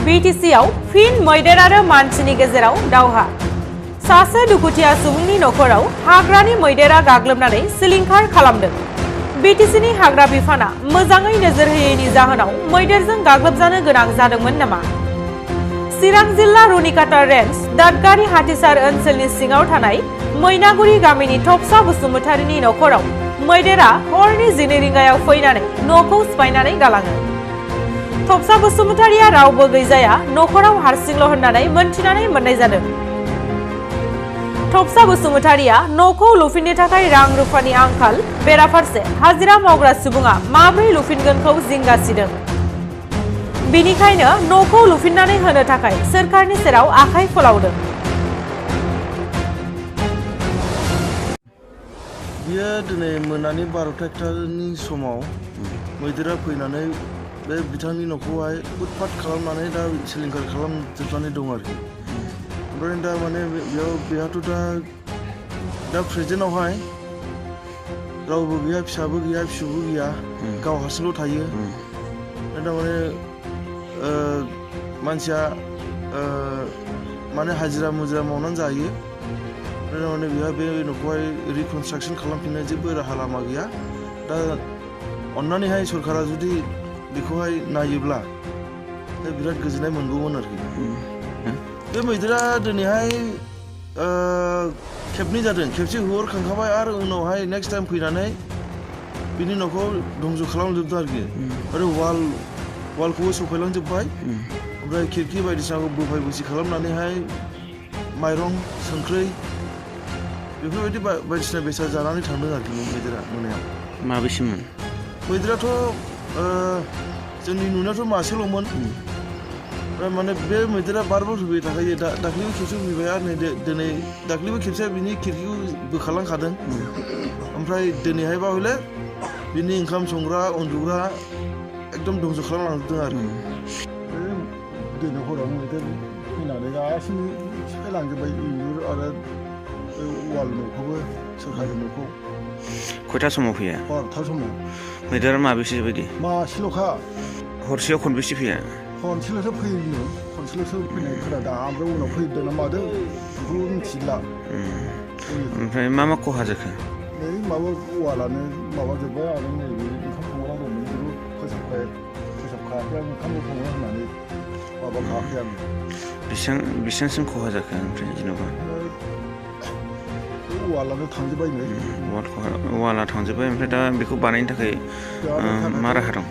BTCआव फिन मैदेर आरो मानसिनि गेजेराव दावहा सासे दुखुथिया सुबुंनि नखराव हाग्रानि मैदेरा गाग्लोबनानै सिलिंखार खालामदों। BTCनि हाग्रा बिफाना मोजाङै नोजोर होयैनि जाहोनाव मैदेरजों गाग्लोबजानो गोनां जादोंमोन नामा? चिरां जिल्ला रुनिकाटा रेन्ज दादगारि हाथिसार ओनसोलनि सिङाव थानाय मैनागुरि गामिनि थपसा बसुमतारीनि नखराव मैदेरा हरनि 12 रिंगायाव फैनानै न'खौ सिफायनानै गालाङो। थपसा बसुमतारीया रावबो गैजाया नखराव हारसिंल' होननानै मोनथिनानै मोननाय जादों। थपसा बसुमतारीया न'खौ लुफिननो थाखाय रां रुफानि आंखाल, बेराफारसे हाजिरा मावग्रा सुबुङा माब्रै लुफिनगोनखौ जिंगा सिदों। बेनिखायनो न'खौ लुफिननानै होनो थाखाय सोरखारनि सेराव आखाइ फोलावदों। बियो दिनै मोनानि 12:00 समाव मैदेरा फैनानै बे बिथांनि न'खौहाय उतपात खालामनानै दा सिलिंखार खालामजोबनानै दं आरोखि। ओमफ्राय दा माने बेहाथ' दा प्रेजेन्टआवहाय रावबो गैया, फिसाबो गैया, फिसौबो गैया, गाव हारसिंल' थायो। दा माने मानसिया माने हाजिरा मुजिरा मावनानै जायो। माने बेहा बे न'खौहाय रिकनस्ट्राक्सन खालामफिननो जेबो राहा लामा गैया। दा अन्नानैहाय सरकारा जुदि बेखौहाय नायोब्ला बिराद गोजोननाय मोनगौमोन आरोखि। बे मैदेरा दिनैहाय खेबनै जादों, खेबसे होहरखांखाबाय आरो उनावहाय नेक्स्ट टाइम फैनानै बिनि न'खौ धंस' खालामजोबदों आरोखि। आरो वालखौबो सफायलांजोब्बाय, ओमफ्राय खिरखि बायदिसिनाखौ बोफाय बोसि खालामनानैहाय माइरं, संख्रै बेफोरबायदि बायदिसिना बेसाद जानानै थांदों आरोखि मैदेरा मोनायाव। माबेसेमोन? मैदेराथ' जोंनि नुनायाथ' मासेल'मोन। माने बे मैदेरा बार-बार फैबाय थाखायो। दाख्लैबो खेबसे फैबाय आरो नै दिनै दाख्लैबो खेबसे बिनि खिरखिखौ बोखारलांखादों। ओमफ्राय दिनैहायबा हले बिनि ओंखाम संग्रा, उन्दुग्रा एकदम धंस' खालामलांजोबदों आरो। दिनै हराव मैदेर फैनानै गासिबो सिफायलांजोब्बाय, इन्जुर आरो वाल न'खौबो, सोरखारि न'खौ। खयथा समाव फैया? 12:00 समाव। मैदेरा माबेसे बायदि? मासेल'खा। हरसेयाव खनबेसे फैया? खनसेल'सो फैयो, खनसेल'सो फैनाय खोनादों। ओमफ्राय उनाव फैदों ना मादों बेखौ मिथिला। ओमफ्राय मा खहा जाखो? नै माबा वालानो माबाजोब्बाय आरो नैबे ओंखाम संग्रा दंमोन बेखौ फोसाबखायाखै आं, ओंखामल' सङो होननानै माबाखायाखै आं। बेसेबांसिम खहा जाखो ओमफ्राय जेनेबा? वालानो थांजोब्बाय नै। वाला थांजोब्बाय। ओमफ्राय दा बेखौ बानायनो थाखाय मा राहा दं?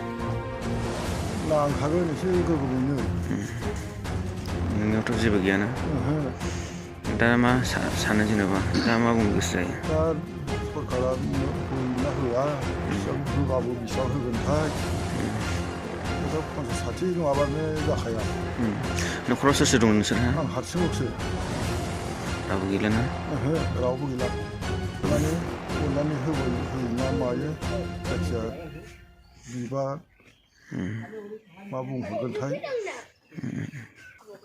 नांखागोन एसे गोबावैनो। नोंनियावथ' जेबो गैयाना? दा मा सानो जेनेबा? दा मा बुंनो गोसो जायो? दा सरकारा होयोना होआ, बेसेबां होबाबो बेसेबां होगोनथाय। दा 50-60 नङाबानो जाखाया। न'खराव सोर दं नोंसोरहा? आं हारसिंल'सो। रावबो गैलाना? रावबो गैला। माने अननानै होयोना मायो, जायखिया बिबा मा बुंहरगोनथाय।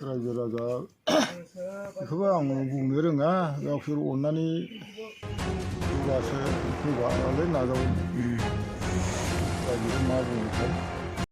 रायजो राजा बेखौबो आं बुंनो रोङा, गावसोर अननानै होबासो होबालाय नाजावगोन। रायजोखौ मा बुंनोथाय।